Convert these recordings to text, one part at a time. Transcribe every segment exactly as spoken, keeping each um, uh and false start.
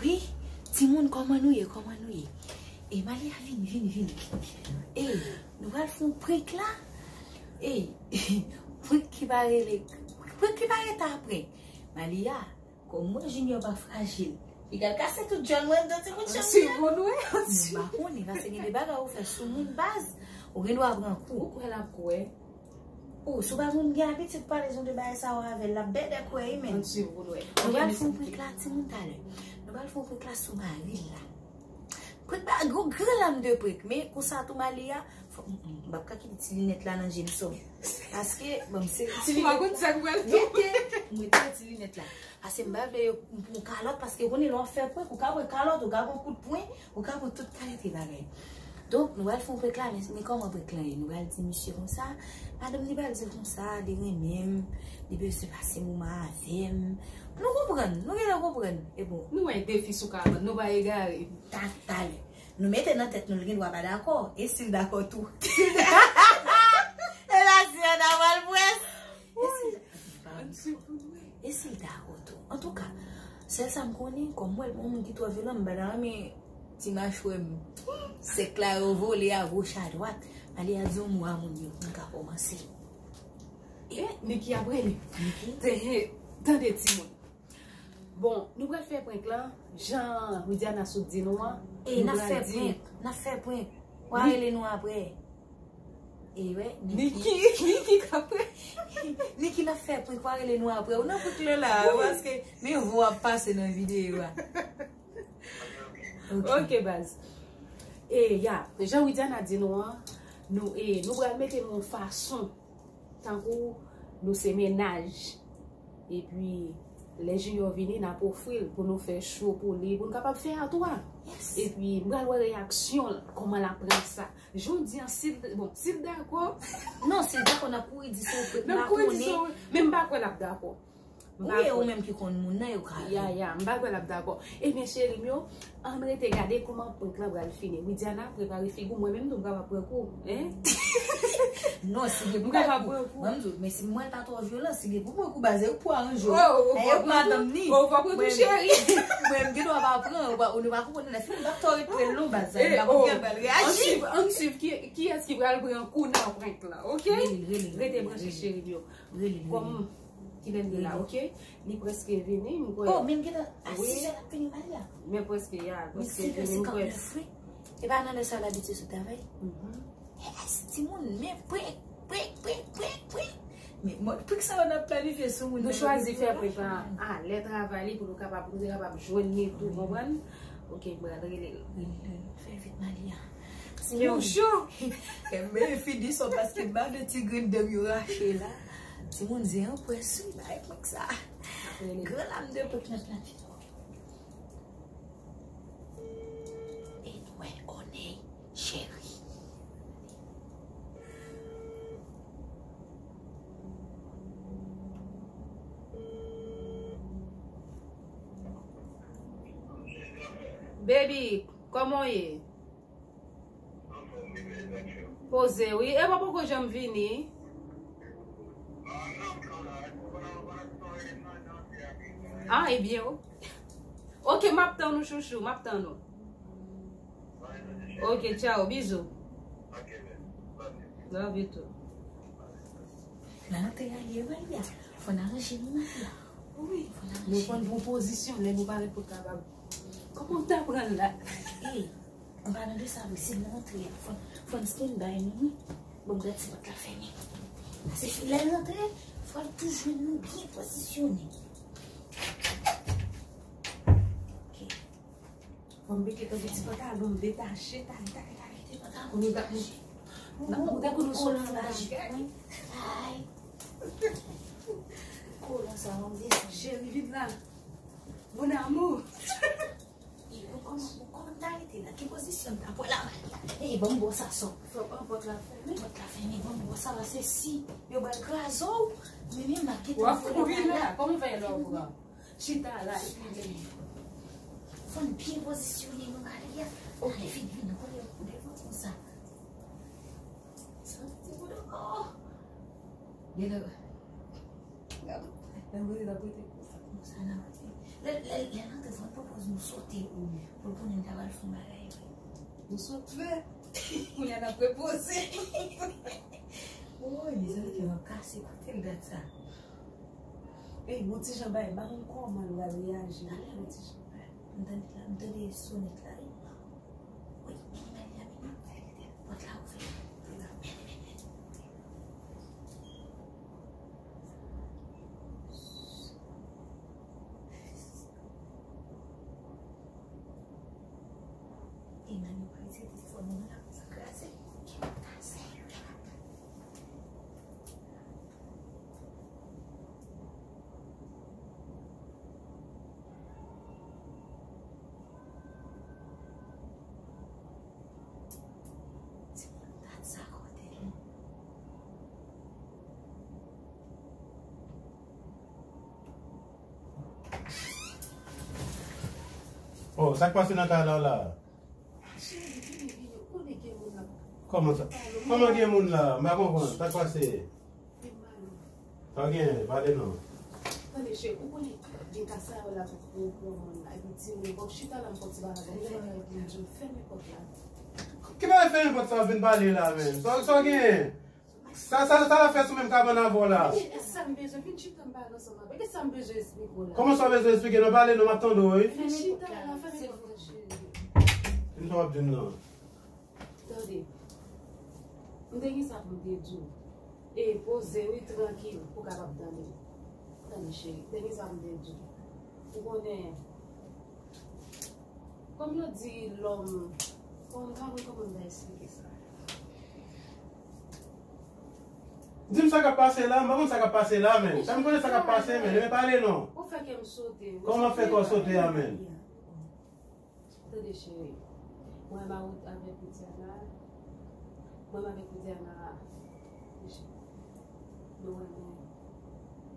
Wi, timoun, kòman nou ye? Kòman nou ye? E Malia, vini, vini, vini. E, nou pral fè yon prank la. E, prank ki pa rele, prank ki pa rete apre. Malia, kòm mwen Junior pa frajil, li pral kase tout djòl mwen, tout timoun chanm. An swiv ou, wi. M pa konnen, paske gen de bagay ou fè sou moun baz, ou gen dwa pran kou. Ou kwè l ap kwè? Oh, si w pa konn gen abitid pale jan de bagay sa yo avè l, l ap bèdè kwè wi, men. Ann swiv pou n wè. Nou pral fè yon prank la, timoun, talè. Nou pral fè yon prank la sou mari l la. Prank la, gwo gran lam de prank, men konsa tou Malia, fò, m, m, m p ap ka kite ti linèt la nan je m sò. Paske, bon, m se ti linèt la. Ou pa konn sa k pral tou. Rete, m rete ti linèt la. Paske m pa vle yo, m pran kalòt, paske ou konnen lè w ap fè prank, ou ka pran kalòt, ou ka pran kout pwen, ou ka pran tout kalite bagay. Donk, nou pral fè yon prank la, men, men kòman prank lan ye? Nou pral di misye konsa, madanm li pral di konsa, li renmen m, li bezwen pase moman avè m. Nou konprann, nou genlè konprann. E bon. Nou wè defi sou ka pran, nou pa egare. Ta, talè. Nou mete nan tèt nou, l gen dwa pa dakò. E si l dakò tou? E la, si Ana pral pwès. E si l, ann swiv pou n wè. E si l dakò tou? Antouka, sèl sa m konnen, kòm mwen, yon moun ki twò vyolan, m pa ta renmen ti machwè m sèk la yo vole a goch a dwat. Malia di yon mo a moun yo, nou ka kòmanse. E, Niki ap rele. Niki? Te, tande timoun. Bon, nou pral fè prank lan, jan Widiana sot di nou an. E, n ap fè prank, n ap fè prank. W a rele nou apre. E, wè, Niki. Niki, Niki k ap rele. Niki, n ap fè prank, w a rele nou apre. Ou nan prank lan la, paske men vo ap pase nan videyo a. Ok. Ok, baz. E, ya, jan Widiana di nou an, nou, e, nou pral mete nou yon fason. Tankou nou se mennaj. Epi, lè Junior vini, n ap ofri l pou nou fè cho pou li, pou n kapab fè a twa. Yes. Epi, m pral wè reyaksyon l, kòman l ap pran sa. Jan w di an, si l, bon, si l dakò. Non, si l dakò, n ap kouri di se yon prank, m pa konnen. Men m pa kwè l ap dakò. Ou ye ou menm ki konn moun nan, yo ka ri. Ya, ya, m pa kwè l ap dakò. Ebyen, cheri m yo, ann rete gade kòman prank lan pral fini. Widiana, prepare figi w, mwen menm tou m kapab pran kou, en? Non, si gen pou pran kou. M kapab pran kou. Mwen, m di w, men si mwen pa twò vyolan, si gen pou pran kou, baz, e ou pou aranje w. Oh, ou pa pran tou, madanm ni. Oh, ou pa pran tou, cheri. Mwen, m gen dwa pa pran, ou pa, ou pa konprann, lè fini, m pa twò ret prè l non, baz, m pa konn kijan l pral reyaji. Ann swiv, ann swiv ki, kiyès ki pral pran kou nan prank lan, ok? Rele, rele, rele. Rete branche, cheri m yo. Rele, rele. Kòm Kilè l ye la, ok? Li prèske vini, m kwè. Oh, men m gentan a sis è l ap vini, Malia. Men prèske, ya, prèske vini, m kwè. Wi. E pa nan lè sa l abitye sot travay? Mhm. Yes, timoun, men prank, prank, prank, prank, prank. Men, mwen, prank sa yo n ap planifye sou moun nan. Nou chwazi fè prank lan a lè travay li pou nou kapab, pou nou te kapab jwenn li tou, konprann? Ok, m pral rele l. Rele l. Fè vit, Malia. Timoun. Yo, cho. Kè m fini sò paske m pa vle ti grenn dan m yo rache la. Timoun, zen an pwès wi, bay prank sa. Gran lam de prank nan planifye. E nou wè, onèy, cheri. Baby, kòman w ye? Poze wi. E pa poko janm vini? Ah, ebyen, o. Ok, m ap tann ou, chouchou, m ap tann ou. Ok, tchao, bizou. Love you too. Nan antre a ye, Malia. Fò n aranje nou, Malia. Wi, fò n aranje. Nou konn pran pozisyon lè nou parèt pou kapab. Kòman w ta pran l la? Ey, an palan de sa, wi, si l rantre a, fò, fò n stand by nou, wi. Bon, m gad si pòt la fèmen. Paske lè l rantre, fò l tou jwenn nou byen pozisyone. Ok. Fò m mete tankou ti pantalon m detache, talè, talè, talè, ti pantalon m detache. Ou tankou nou sot fon bagay. Ay. Kolan sa, m desann. Cheri, vin la. Mon amour. E, ou kòman, ou kòman ta rete la? Ki pozisyon m ta pran la, Malia? E, ban m ba w sa, sò. Fò pòt la fèmen. Pòt la fèmen, ban m ba w sa, paske si yo pral kraze w, men menm m ap gentan voye la. W ap kouri la. Kòman w fè lè w pran? Chita la, epi fò n byen pozisyone nou, Malia. Ok. Vin, vin, nou konnen w devan konsa. Santi ti boudon. Oh! Gen lè, gade, lè m rete, l ap rete konsa. Konsa, l ap rete. Lè, lè, lè l antre, fò n pran Nou sot fè. Kounye a n ap repoze. Woy, mezanmi, kè m ap kase, kote m dat sa. Ey, yon ti jan bay, m pa konn kòman l pral reyaji. Yon ti jan bay. M tande la, m tande sonèt la, wi. Wi, men li la, men pòt la ouvè. Emmanuel prese telefòn mwen la pou sa kraze. Ti moun dat sa kote l. Oh, sa k pase nan kay la la? Cheri, vini, vini. Ou konnen gen moun la. Kòman sa? Kòman gen moun la? M pa konprann. Sa k pase? Vin pale. Sa gen? Pale non. Tande, cheri, ou konnen gen ka sa yo la pou, pou, pou moun la. Epi di moun, bon, chita la, m fè ti bagay. Fèmen pòt la. Ki bagay fèmen pòt sa vin pale la menm? Sa, sa gen? Sa, sa, sa l ap fè sou menm kabann avè w la? E sa m bezwen, vin chita m pale ansanm avè w. E sa m bezwen esplike w la? Kòman sa w bezwen esplike? Non, pale non, m ap tande w, wi. Vin chita la, fèmen pòt la, cheri. Vin sa w ap di m nan. Tande. M te gen sa pou m te di w. E poze wi, trankil, pou w kapab tande. Tande, cheri, m te gen sa pou m te di w. Ou konnen, kòm yo di lòm, kòm, m pa konn kòman m ta esplike sa. Di m sa k ap pase la, m pa konn sa k ap pase la, menn. Sa m konnen sa k ap pase, menn. Men pale non. Ou fè kè m sote. Kòman fè kè w sote a, menn? Tande, cheri. Mwen avèk Widiana. Mwen avèk Widiana. Nou renmen.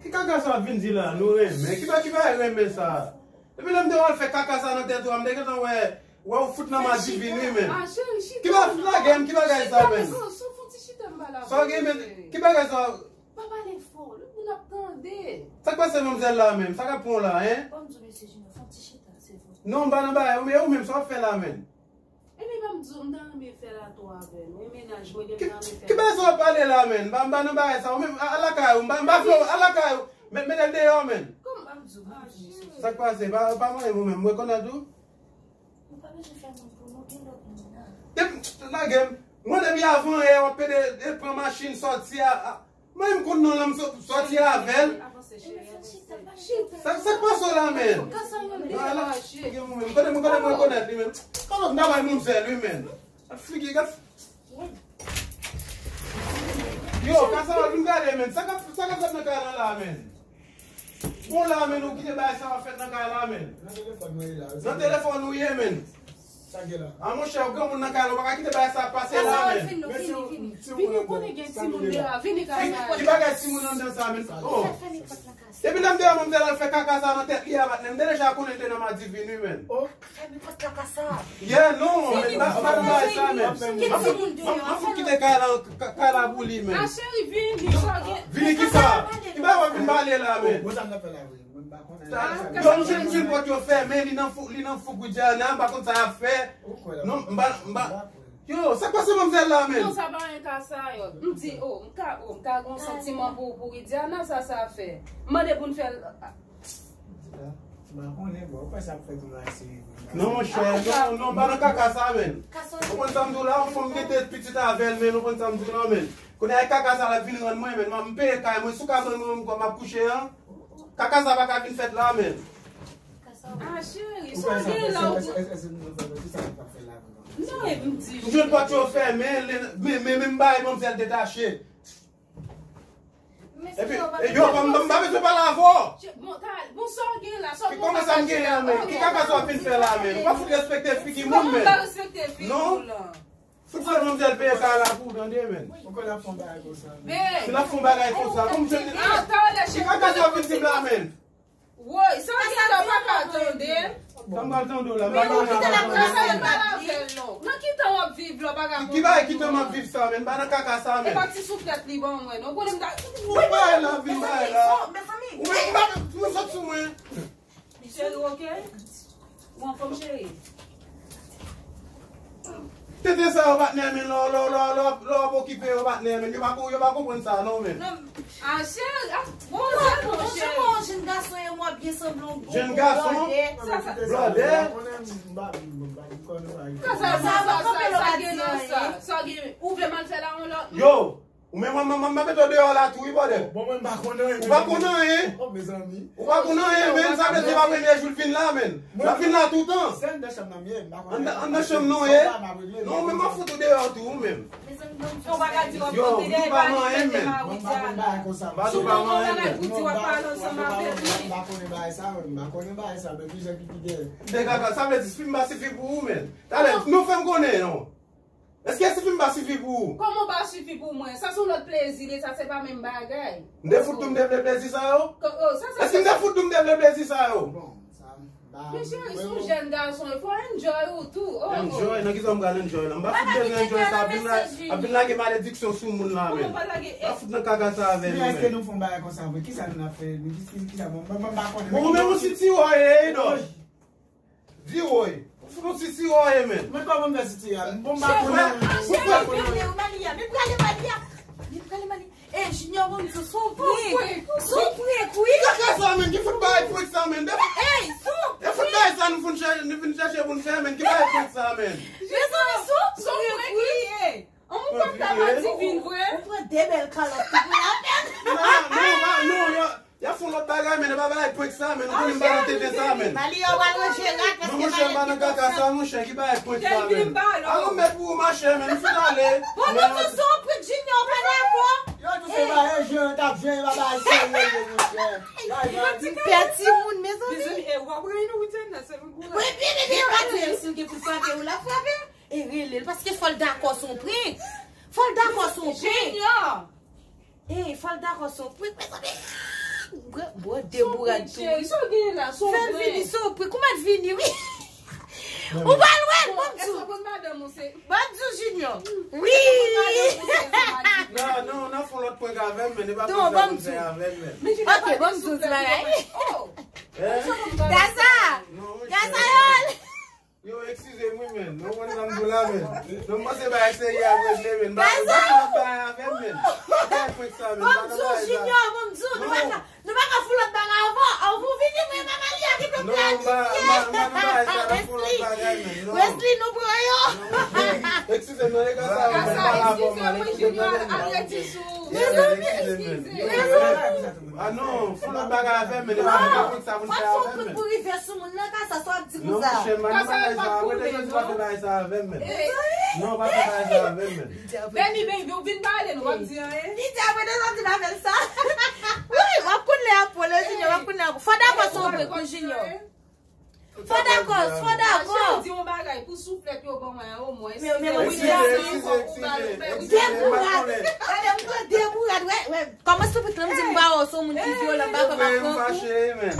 Ki kaka sa w ap vin di la? Nou renmen? Ki ba, ki bagay renmen sa? Depi lè m te wè w al fè kaka sa nan tèt ou a, m te gentan wè, wè w fout nan madivin wi, menn. Ah, cheri, chita. Ki ba, fout lagè m, ki bagay sa, menn? Sa w gen, menn? Ki bagay sa? Pa pale fò, lòt moun ap tande. Sa k pase manmzèl la menm? Sa k ap pran w la, en? Ban m di w, mesye Junior, fè yon ti chita, silvouplè. Non, m pa nan bagay, ou, men ou menm, sa w ap fè la, menn? Ebyen, ban m di w, m ta renmen fè lato avè nou. E mennaj mwen, gen m ta renmen fè. Ki bagay sa w ap pale la, menn? M pa, m pa nan bagay sa, ou menm, a, al lakay ou, m pa, m pa vle w, al lakay ou. Met, met l deyò, menn. Kòman m di w, m pa vle, mesye. Sa k pase? Pa, pa manyen ou menm, mwen konn tou. Nou pa bezwen fè moun pou nou, gen lòt moun nan. Depi, lagè m. Mwen depi avan yè, w ap pede, e, pran machin, sòti a, a. Mwen m konn non l, m sò-, sòti avè l. Sa, sa k pase w la, menn? Gen moun menm. Kote mwen, kote mwen konèt li, menn. Kòman m ta bay manmzèl, wi, menn. Gad figi, gad. Yo, kasa w vin gade, menn. Sa k ap, sa k ap fèt nan kay la, la, menn? Bon la, menn, ou kite bagay sa ap fèt nan kay la, menn. Nan telefòn mwen ye la. Nan telefòn ou ye, menn. Sa gen la? A, monchè, ou granmoun nan kay la, ou pa ka kite bagay sa ap pase la, menn. Vini, vini, vini. Vini, ou konnen gen timoun deyò a. Vini kay la. Ki bagay timoun anndan sa, menn? Oh. Depi lè m te wè manmzèl al fè kaka sa nan tèt li a, patnè, m te deja konnen l te nan madivin wi, menn. Oh. Fèmen pòt la kasa. Yeah, non, menn, pa, pa nan bagay sa, menn. M ap fout, m ap, m ap fout kite kay la, ka-, kay la pou li, menn. A, cheri, vini, sa gen. Vini kisa? Ki bagay w ap vin pale la, menn? Bon, sa m t ap fè la, wi. Mwen m pa konnen. Yo, m jwenn, m jwenn pòt yo fèmen, li nan fou, li nan fou Gwidiana, m pa konn sa y ap fè. Non, m pa, m pa. Yo, sa k pase manmzèl la, menn? Non, sa pa yon ka sa, yo. M di, oh, m ka, oh, m ka gen yon santiman pou, pou Widiana, sa, sa fè. M mande pou n fè l. M pa konnen, bro. Ou kwè sa ap fèt ou la, se... Non, monchè, non, non, pa nan kaka sa, menn. Ou konn sa m di w la, yon fanm gen de pitit avè l, menn, ou konn sa m di w la, menn. Kounye a, kaka sa l ap vin rann mwen, menn. M peye kay mwen, sou kabann mwen, m, m ap kouche an. Kaka sa pa ka vin fèt la, menn. Ah, cheri, sa gen la. Non, e m di. M jwenn pòt yo fèmen, men, men, men m bay manmzèl detache. Epi, e yo, m pa bezwen pale avè w. Bon, sa w gen la, sa w... Kòman sa m genyen an, menn? Ki kaka sa w ap vin fè la, menn? Ou pa fout respekte figi moun, menn. Kòman w pa respekte figi w la? Fout fè manmzèl peye kay la pou w, tande, menn. Ou konn ap fè yon bagay konsa, menn. Si l ap fè yon bagay konsa, kòm je... Ki kaka sa w ap vin di m la, menn? Woy, sa w gen la, w pa ka tande. Sa m pral tande w la, m pa gen anyen avè w, menn. Nan ki tan w ap viv la, w pa ka konprann. Ki bagay ki tan m ap viv sa, menn? M pa nan kaka sa, menn. E pa ti souflèt li ban mwen, non. Ou konnen m ta... Ou pa la, vin bay la. Ou menm, m pa, ou sot sou mwen. Cheri, oke? Ou anfòm, cheri? Tenten sa yo patnè, men lè w ap okipe yo patnè, men yo pa konprann sa non, men. Ah, cheri, ah, bon, cheri, bon, cheri. Yon jenn gason e mwen byen sanble yon gwo blòdè. Jenn gason? Blòdè? Sa, sa, sa, sa, sa gen nan sa? Sa gen, ou vle m al fè la yon lòt moun? Yo, ou menm mwen, mwen, mwen mete w deyò la tou, wi, blòdè. Bon, mwen, m pa konn anyen. Ou pa konn anyen? Oh, mezanmi. Ou pa konn anyen, men, sa vle di pa premye jou l vin la, men. L ap vin la toutan. Se anndan chanm nan m ye, m pa konn anyen. Anndan chanm nan w ye? Non, men m ap fout ou deyò tou, ou menm. Yo, ou pa manyen, men. Mwen pa konn bagay konsa. Ba nou pa manyen, men. Non, ba, non, non, non, m pa konnen bagay sa, mwen. M pa konnen bagay sa, men ki jan ki ki gen. De kaka, sa vle di si fi m pa sifi pou ou, men. Talè, nou fè m konnen, non. Èske si fi m pa sifi pou ou? Kòman w pa sifi pou mwen? Sa se yon lòt plezi, li, sa se pa menm bagay. M te fout tou m te vle plezi sa yo? Èske m te fout tou m te vle plezi sa yo? Bon, sa, Men cheri, se yon jèn gason, il faut enjoy ou tou. Oh, oh. Enjoy? Nan kisa m pral enjoy la? M pa fout bezwen enjoy sa, ap vin la, ap vin lage malediksyon sou moun la, men. Pa fout nan kaka sa avè nou, men. Men èske nou fè yon bagay konsa vre? Kisa nou ap fè? Kisa, kisa, mwen, mwen, mwen pa konnen. Bon, ou menm ou sitiwo ye, Edò. Di woy. Ou fout ou sitiwo ye, men. Men kòman m fè sitiwo? Bon, m pa konnen. Cheri, cheri, Malia, men prale Malia. Men prale Malia. Ey, Junior, bon, se yon prank. Se yon prank, wi. Ki kaka sa, men? Ki fout bagay prank sa, men? Ey, se yon prank. E fout bagay sa nou fout chèche, nou vin chèche pou n fè, men. Ki bagay prank sa, men? Mezanmi, se yon prank, wi. An, mwen pa ta pa divin vre. Ou pran de bèl kalòt pou la pèn. Non, non, non, non, y a, y a fè yon lòt bagay, men. E pa bagay prank sa, men. Nou konnen m pa nan tenten sa, men. Mali yo pa ranje rat paske. Non, monchè, m pa nan kaka sa, monchè. Ki bagay prank sa, men? Alon mèt pou ou, machè, men. M fin ale. Bon, nou tou se yon prank, Junior, ou pa dakò? Yo tou se bagay jwe, yo t ap jwe, yo pa bagay serye, yo, monchè. Pè timoun, mezanmi. Mezanmi, e w ap rele nou, wi, tènè, se nou pou. Wi, byen, byen, byen, pa di si l gen pou frape ou, l ap frape. E rele l, paske fò l dakò se yon prank. Fò l dakò se yon prank. Junior! Ey, fò l dakò se yon prank, mezanmi. Bwè, bwè, de bourad tou. Cheri, sa w genyen la, se yon prank. Fè l vini, se yon prank. Ou mèt vini, wi. Ou pa lwen, bon, di w. Èske w konn madanm ou se? Ban m di w, Junior. Wi. Non, non, nan fè yon lòt prank avè m, men e pa prank sa pou n fè avè m, men. Ok, ban m di w ti bagay. Kasa! Kasa, yo! Yo, eskize m, wi, men. Nou konn sa m di w la, men. Non, m panse bagay serye ap regle, men. Ba, ba, ba, ba, avè m, men. Ba, prank sa, men. Ban m di w, Junior, ban m di w, nou pa ka. Nou pa ka fè lòt bagay avan. An, ou vini, mwen, mama li a ki te planifye. Wesley, nou pran yo. Eskize m, nan e ka sa, mwen pa la fòm, eskize m, nan e ka. Mezanmi, eskize. Ah non, fè lòt bagay avè m, men. Fòk fè yon prank pou rive sou moun nan, kasa sa w ap di konsa. Non, monchè, m pa nan bagay sa, mwen te jodi pa fè bagay sa avè m, men. Non, pa fè bagay sa avè m, men. Baby, baby, ou vin pale, nou p ap di anyen. Li di apre de zòt di pa fè l sa. Wi, w ap konn lè ap pran, Junior, w ap konn lè ap pran. Fò dakò se yon prank, wi, Junior. Fò dakò, fò dakò. Di yon bagay pou souflèt yo ban mwen an, omwen. Men, men, mwen, eskize, eskize, eskize. Demourad. Gade, m pran demourad, wè, wè. Kòman souflèt la, m di m pa wè w, se yon moun ki vyolan, m pa kwè m ap pran kou. Mwen fache, men.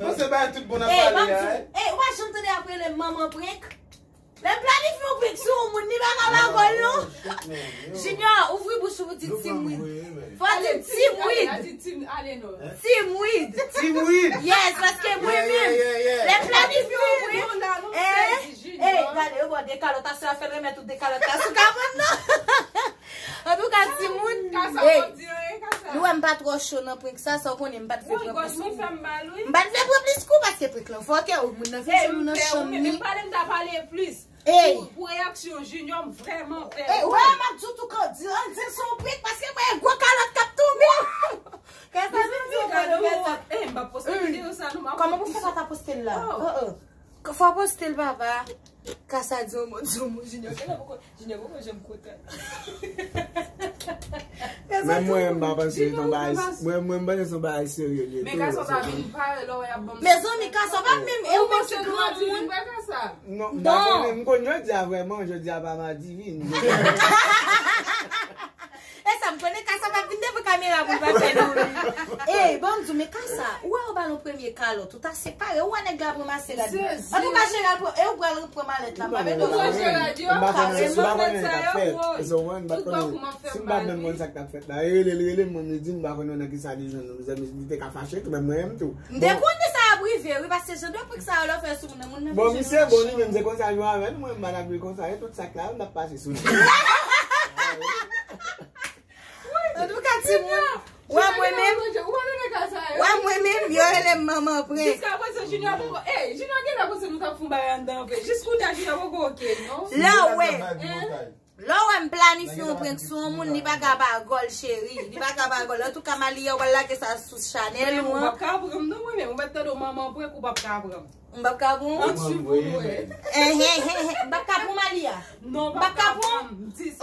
Mwen se bagay tout bon ap pale a. Ey, w pa janm tande ap rele m manman prank? Lè m planifye yon prank sou yon moun, li pa ka pa gòl, non. Junior, ouvri bouch ou pou di Team Weed. Fò di Team Weed. Team Weed. Team Weed. Yes, paske mwen menm, lè m planifye yon prank, eh, eh, gade, yo ba w de kalòt, aswè a fè l remèt ou de kalòt la sou kabann nan. Antouka, timoun, nou wè m pa twò cho nan prank sa, sa w konnen m pa t vle pran plis kou. M pa t vle pran plis kou paske prank lan fòkè, moun nan vin sou nou nan chanm li. Ey! Pou, pou reyaksyon Junior, m vrèman pè. Ey, wè, m ap di w tou, di, ann di l se yon prank, paske mwen, gwo kalòt k ap tonbe. Kasa vin di w gade w. Ey, m p ap poste videyo sa, non, m ap. Kòman pou fè pa ta poste l la? Oh, oh. Fò poste l, papa. Kasa di yon mo, di yon mo, Junior. Junior poko, Junior poko janm kontan. Men mwen, m pa panse se yon bagay, mwen, mwen, m panse se yon bagay serye li ye tou. Men Kasa pa vin pare lè w ap ban m. Mezanmi, Kasa pa menm, e ou menm ki granmoun. Non, m pa konnen, m konn jodi a vrèman, jodi a pa madi, wi. E sa, m konnen Kasa p ap vin devan kamera pou l pa fè nou ri. Ey, ban m di w, men Kasa, ou wè ou ba l yon premye kalòt, ou ta separe, ou wè nèg la pran masye rad. Antouka, Gerald, e ou pral pran malèt la, m pa mete w la. M pa konnen, m pa konnen sa k ap fèt. E sa w konprann, m pa konnen. Si m pa t menm konn sa k t ap fèt la, e rele l, rele m, mwen, m di, m pa konnen nan kisa li jwenn nou, mezanmi, li te ka fache tou, men mwen menm tou. M te konnen sa, Prive, wi, paske jan de prank sa yo lè w fè sou moun nan, moun nan Bon, vin misye bon, li menm se konsa l jwe avè nou, mwen m pa t ap jwe konsa, e tout sa k la yo, n ap pase sou li. Antouka, timoun, wè mwen menm, wè mwen menm, yo rele m manman prank. Jiska prezan, Junior poko, ey, Junior genlè panse nou t ap fè yon bagay anndan vre. Jis kounye a, Junior poko oke, non? Lè w wè, lè w wè m planifye yon prank sou yon moun, li pa ka pa gòl, cheri. Li pa ka pa gòl. Antouka, Malia, w pral lage sa sou chanèl ou an. Ou p ap ka pran m non, mwen menm. Ou mèt tande w manman prank, ou p ap ka pran m. M p ap ka pran w. An swiv pou nou wè. Eh, eh, eh, eh, m p ap ka pran Malia. Non, m p ap ka pran.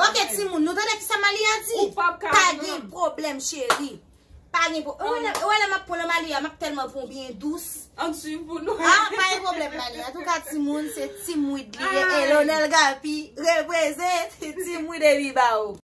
Ok, timoun, nou tande kisa Malia di? Ou p ap ka pran. Pa gen pwoblèm, cheri. Pa gen pwoblèm. Ou wè lè, ou wè lè m ap pran nan Malia, m ap tèlman pran w byen dous. An swiv pou nou. Ah, pa gen pwoblèm, Malia. Antouka, timoun, se Team Weed li ye. E Lonel Gapi reprezent Team Weed epi ba ou.